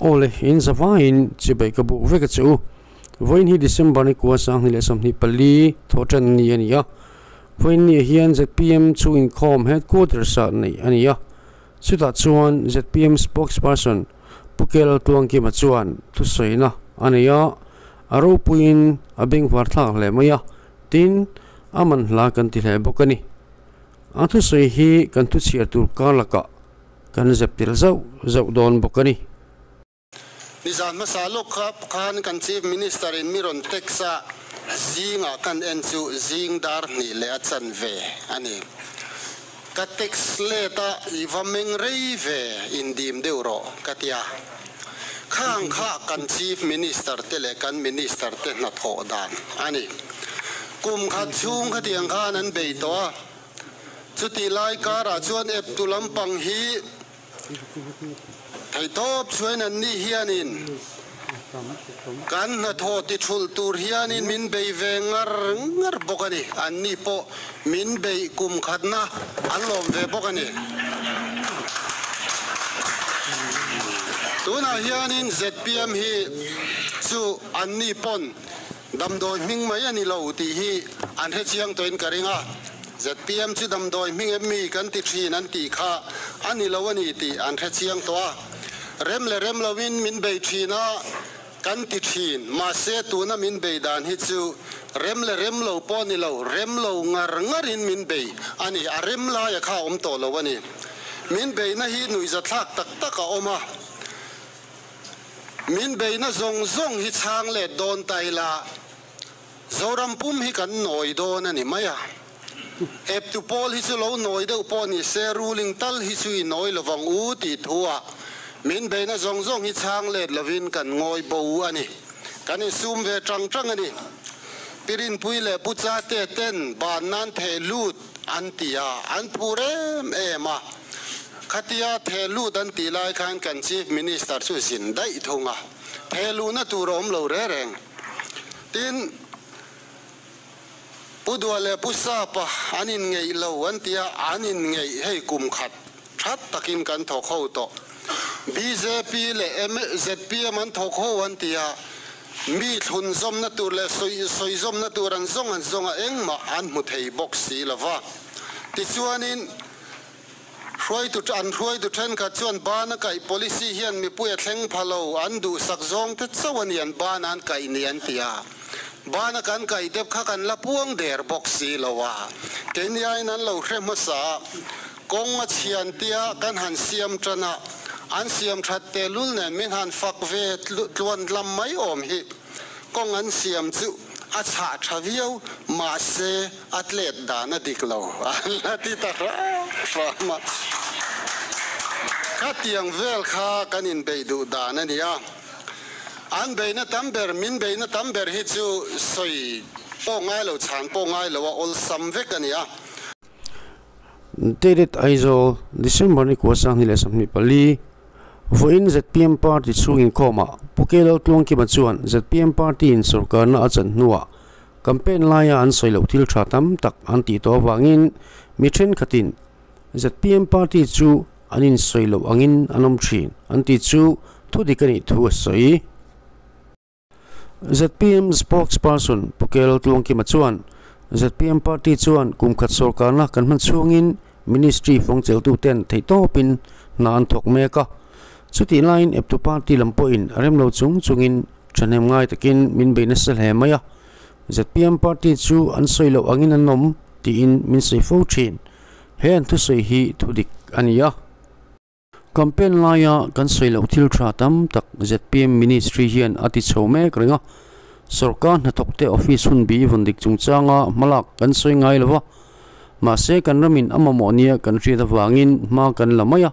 Awle, in zavaiin chibai ka buk vek a che u. Vawiin hi December ni kua 2024 thawhṭan ni a ni a. Vawiin ni ah hian zpm chhung inkhawm headquarters ah neih a ni a. Chutah chuan zpm spokesperson Pu Kel Tuangkima chuan thusawina a nei a, a ropuiin a bengvar thlak hle mai a, tin, a manhla kan ti hle bawk a ni. A thusawi hi kan thuchhiar tur kar lakah kan zep tel zauh zauh dawn bawk a ni. Nizan hmasa lawk kha khan kan Chief Minister in mi rawn text a, zingah kan en chu zing dar hnih leh a chan ve a ni. Ka text let a, i va meng rei ve indim deuh rawh ka ti a. Khang kha kan Chief Minister te leh kan Minister te hnathawh dan a ni. Kum khat chhung khatiang khan an bei tawh a. Chutih lai karah chuan eptu lampang hi theihtawp chhuain an nih hianin kan hnathawh ti thulh tur hianin min bei ve ngar ngar bawk a ni. Anni pawh min beih kum khatna an lawm ve bawk a ni. Tunah hianin zpm hi chu anni pawn Damdawi hming mai a ni lo tih hi an hre chiang tawhin ka ring a, zpm chu damdawi hming em mi kan ti thin an tih kha a ni lo a ni tih an hre chiang tawh a. Rem leh rem loin min bei thin a kan ti thin, mahse tuna min bei dan hi chu rem leh rem lo pawh a ni lo, rem lo ngar ngarin min bei a ni, a rem laia kha a awm tawh lo a ni. Min beihna hi nuihzathlak tak tak a awm a. Min beihna zawng zawng hi chhang let dawn ta ila, Zoram pum hi kan nawi dawn a ni mai a. Eptu pawl hi chu lo nawi deuh pawh ni se, ruling tal hi chu i nawi lovang u tih thu ah min beihna zawng zawng hi chhang let lovin kan ngawi bo a ni. Kan insum ve tang tang a ni. Pi Rinpui leh Pu Chate ten ban nan theh lut an ti a, an phur em em a. Khatia theh lut an tih lai khan kan Chief Minister chu zin daih thung a, theh luhna tur a awm lo re reng. Tin, Pu Dua leh Pu Sapa an inngeih lo an ti a, an inngeih hei kum khat that takin kan thawk ho tawh. Bjp leh zpm an thawk ho an ti a, mi thlun zawmna tur leh sawi zawmna tur an zawng an zawng a, engmah an hmu thei bawk si lo va. Tichuanin, Hruaitu an hruaitu thenkhat chuan bana kaih policy hian mipui a thleng pha lo, an duhsak zawng te chauh a ni an bana an kaih ni an ti a. Bana kan kaih dep kha kan la puang der bawk si lo a. Keini aiin an lo hre hmasa a, kawng a chhian tia kan han siam tan a, an siam that tehlul nen min han fak ve tluan lam mai awm hi. Kawng an siam chu a chhah tha viau, mahse, A tlet dan a dik lo an la ti ta hram hram a. Khatiang vel kha kan inbeih duh dan a ni a. An beihna tam ber, min beihna tam ber hi chu sawi pawh ngai lo, chhan pawh ngai lo a awlsam vek a ni a. Dated Aizawl, December ni kua 2024, Vawiin zpm party chhung inkhawmah Pu Kelal Tluangkima chuan zpm party-in sorkarna a chan hnuah Campaign laia an sawi loh thil tha tam tak an tih tawh avangin mi thenkhatin zpm party chu an insawi loh angin an awm thin an tih chu thu dik a nih thu a sawi. Zpm spokesperson Pu Kel Tluangkima chuan zpm party chuan kum khat sawrkarna kan hman chhungin ministry fawngcheltuten theihtawpin hna an thawk mek a, chutih laiin eptu party lam pawhin a rem lo chung chungin Thahnem ngai takin min bei nasa hle mai a, zpm party chu an sawi loh angin an awm tiin min sawi fo thin. He an thusawi hi thudik a ni a. Campaign laia kan sawi loh thil tha tam tak zpm ministry hian a ti chho mek reng a, sorkar hnathawkte office hun bi vawn dik chungchanga hmalak kan sawi ngai lo va, mahse kan ramin a mamawh nia kan hriat avangin hma kan la mai a.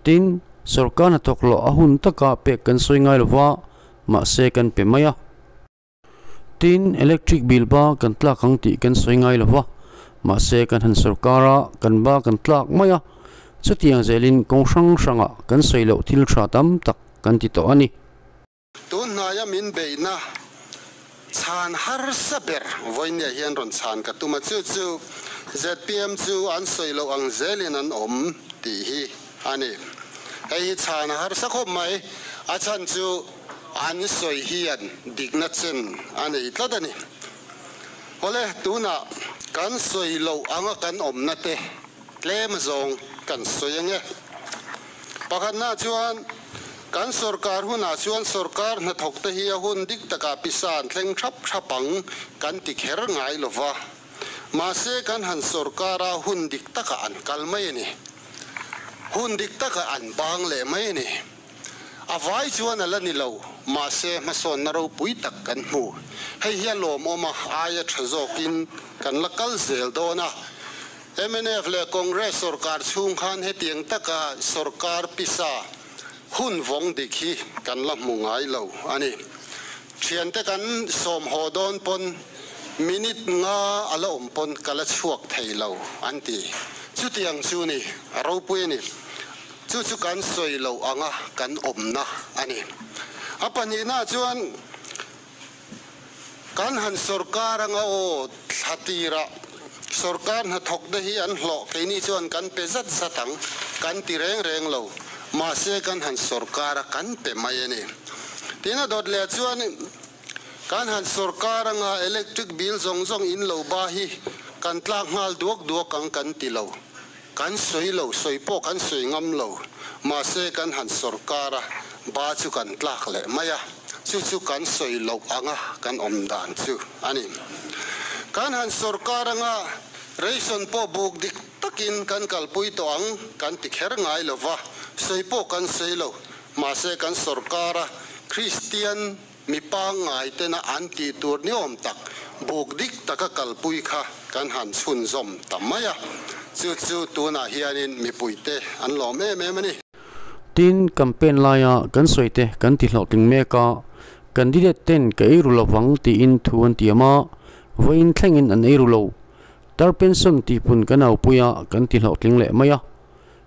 Tin, sorkar hnathawk loh a hun taka pek kan sawi ngai lova, mahse kan pe mai a. Tin, electric bill ba kan tlak ang tih kan sawi ngai lova, mahse kan han sorkar a, kan ba kan tlak mai a. Chutiang zelin kawng hrang hrangah kan sawi loh thil tha tam tak kan ti tawh a ni. Tun hnaia min beihna chhan harsa ber vawinia hian rawn chhan ka tum a, chu chu zpm chu an sawi loh ang zelin an awm tih hi a ni. Hei hi chhan a harsa khawp mai. A chhan chu an sawi hian dikna chen a nei tlat a ni. Awle, tunah kan sawi loh anga kan awmna te tlem zawng kan sawi ange. Pakhatna chuan kan sorkar hunah chuan sorkar hnathawk te hi a hun dik takah pisa an thleng thap thap ang kan ti kher ngai lova. Mahse kan han sorkar a hun dik takah an kal mai a ni. Hun dik takah an bang leh mai a ni. A vai chuan a la ni lo, mahse hmasawnna ropui tak kan hmu. Hei hi a lawmawm a, aia tha zawkin kan la kal zel dawn a. Mnf leh Congress sorkar chhung khan hetiang taka sorkar pisa hun vawng dik hi kan la hmu ngai lo a ni. Thiante kan sawm haw dawn pawn minute nga a la awm pawn ka la chhuak thei lo an ti. Chutiang chu ni, a ropui a ni. Chu chu kan sawi loh anga kan awmna a ni. A pahnihna chuan kan han sorkar anga aw thla tirah sorkar hnathawk te hi an hlawh keini chuan kan pe zat zat ang kan ti reng reng lo. Mahse kan han sorkar a kan pe mai a ni. Tin a dawt leh chuan kan han sorkar anga electric bill zawng zawng in lo ba hi kan tlak nghal duak duak ang kan ti lo. Kan sawi lo, sawi pawh kan sawi ngam lo. Mahse kan han sorkar a, ba chu kan tlak leh mai a, chu chu kan sawi loh anga kan awm dan chu a ni. Kan han sorkar anga ration pawh buk dik takin kan kalpui tawh ang kan ti kher ngai lo va, sawi pawh kan sawi lo. Mahse kan sorkar a, Kristian Mi pangngai tena an tih tur ni awm tak buk dik taka kalpui kha kan han chhunzawm ta mai a, chu chu tunah hianin mipuite an lawm em em a ni. Tin, campaign laia kan sawite kan ti hlawhtling mek a, candidate ten ka ei ru lovang tiin thu an tiam a, vawiin thlengin an ei ru lo. Tar pension tihpun kan aupui a, kan ti hlawhtling leh mai a.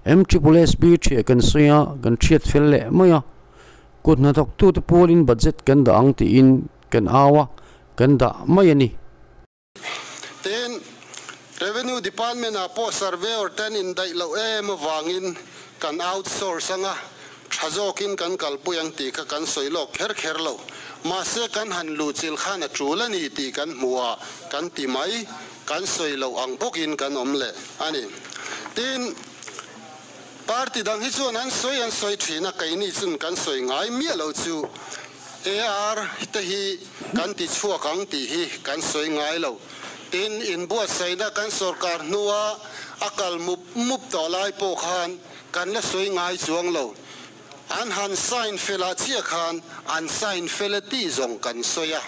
MSSB thiah kan sawi a, kan thiat fel leh mai a. Kut hnathawktute pualin budget kan dah ang tiin kan au a, kan dah mai a ni. Tin, Revenue Department-ah pawh surveyor ten indaih loh em avangin kan outsource anga tha zawkin kan kalpui ang tih kha kan sawi lawk kher kher lo. Mahse kan han luhchilh khan a tul a ni tih kan hmu a, kan ti mai, kan sawi loh ang bawkin kan awm leh a ni. Tin, Party dang hi chuan an sawi an sawi thin a, keini chun kan sawi ngai miah lo chu AR te hi kan ti chhuak ang tih hi kan sawi ngai lo. Tin, inbuatsaihna kan sorkar hnua a kal mup mup tawh lai pawh khan kan la sawi ngai chuang lo. An han sign fel ah chiah khan an sign fel e tih zawng kan sawi a,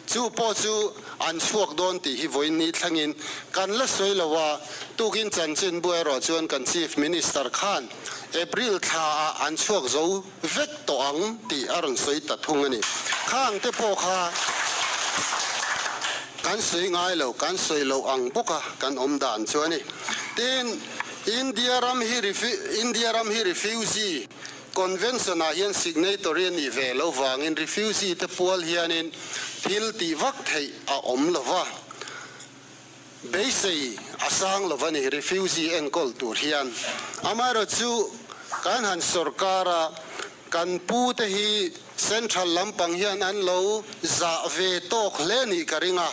chu pawh chu an chhuak dawn tih hi vawiin ni thlengin kan la sawi lo a, tukin chanchinbu erawh chuan kan Chief Minister khan April thla ah an chhuak zo vek tawh ang tih a rawn sawi ta thung a ni. Khang te pawh kha kan sawi ngai lo, kan sawi loh ang bawk a kan awm dan chu a ni. Tin, India ram hi India ram hi refugee convention ah hian signatory a nih ve loh vangin refugee te pual hianin thil tih vak theih a awm lo va, beisei a sang lo va ni refugee enkawl tur hian. Amaherawhchu kan han sorkar a, kan pu te hi central lampang hian an lo zah ve tawk hle nih ka ring a.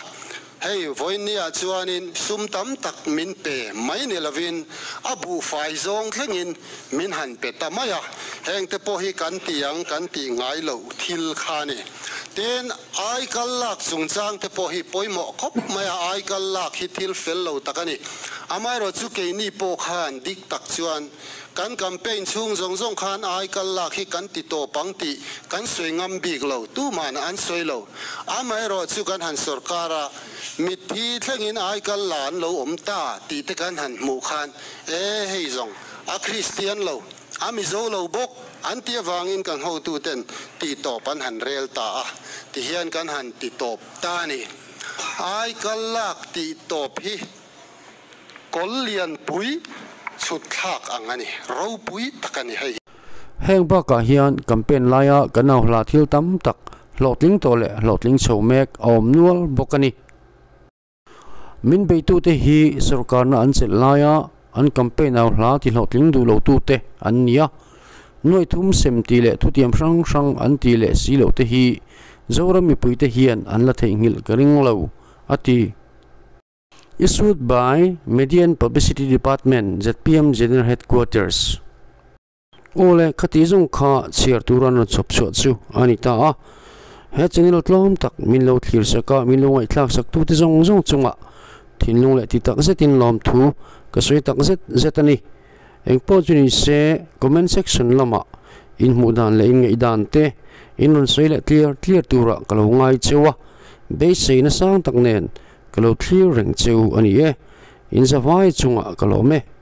Hei, vawiinniah chuanin sum tam tak min pe mai ni lovin a buhfai zawng thlengin min han pe ta mai a, hengte pawh hi kan ti ang kan tih ngai loh thil kha a ni. Tin, aikal lak chungchangte pawh hi pawimawh khawp mai a, aikal lak hi thil fel lo tak a ni. Amaherawhchu keini pawh khan dik tak chuan Kan campaign chhung zawng zawng khan ai kal lak hi kan ti tawp ang tih kan sawi ngam bik lo, tuman an sawi lo. Amaherawh chu kan han sorkar a, mitthi thlengin ai kal la an lo awm ta tih te kan han hmuh khan e hei zawng a Kristian lo, a Mizo lo bawk an ti avangin kan hotuten tih tawp an han rel ta a, tihian kan han ti tawp ta a ni. Ai kal lak tih tawp hi. Kawl lianpui chhut thlak ang a ni, ropui tak a ni hei. Heng bakah hian campaign laia kan au hla thil tam tak hlawhtling tawh leh hlawhtling chho mek a awm nual bawk a ni. Min beitute hi sorkarna an chelh laia an campaign au hla ti hlawhtling duh lotute an ni a. Nuai thum sem tih leh thutiam hrang hrang an tih leh si loh te hi Zoram mipuite hian an la theihnghilh ka ring lo, a ti. Issued by Media and Publicity Department, zpm General Headquarters. Aw le, khati zawng kha chhiar tura rawn chhawp chhuah chu a ni ta a. He channel tlawm tak min lo thlir sak a, min lo ngaihthlak sak tute zawng zawng chungah thinlung leh ti tak zetin lawmthu ka sawi tak zet zet a ni. Engpawh chu ni se, comment section lamah in hmuh dan leh in ngaih dan te in rawn sawi leh tliar tliar turah ka lo ngai cheu a, beiseina sang tak nen ka lo thlir reng cheu a ni e. In zavai chungah ka lawm e.